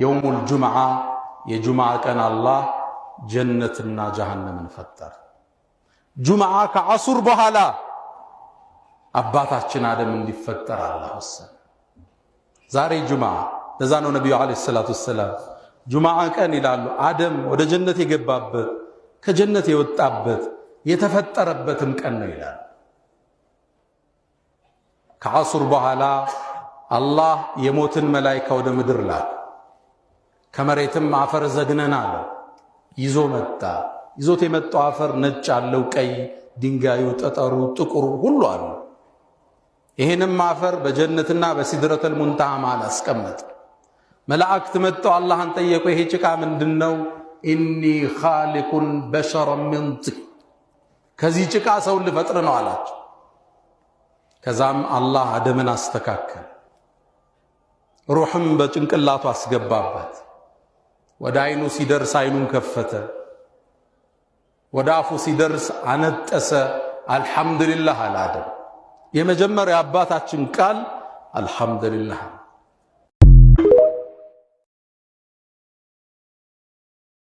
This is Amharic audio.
يوم الجمعة የጁምዓ ቀን አላህ ጀነትና ጀሃነምን ፈጠረ። ጁምዓ ከዐሱር በኋላ አባታችን አደም እንዲፈጠር አላህ ወሰነ። ዛሬ ጁምዓ። ለዛ ነው ነቢዩ عليه الصلاة والسلام ጁምዓ ቀን ይላሉ አደም ወደ ጀነት የገባበት፣ ከጀነት የወጣበት፣ የተፈጠረበትም ቀን ነው ይላሉ። ከዐሱር በኋላ አላህ የሞትን መላይካ ወደ ምድር ላከ። ከመሬትም አፈር ዘግነን አለ። ይዞ መጣ። ይዞት የመጣው አፈር ነጭ አለው፣ ቀይ፣ ድንጋዩ፣ ጠጠሩ፣ ጥቁሩ ሁሉ አሉ። ይህንም አፈር በጀነትና በሲድረተል ሙንተሃ መሃል አስቀመጠ። መላእክት መጥተው አላህን ጠየቁ። ይሄ ጭቃ ምንድን ነው? إني خالق بشرا من طين፣ ከዚህ ጭቃ ሰውን ልፈጥር ነው አላቸው። ከዛም አላህ አደምን አስተካከለ፣ ሩሕም በጭንቅላቱ አስገባበት። ወደ አይኑ ሲደርስ አይኑን ከፈተ፣ ወደ አፉ ሲደርስ አነጠሰ። አልሐምዱሊላህ አለ አደም። የመጀመሪያ አባታችን ቃል አልሐምዱሊላህ።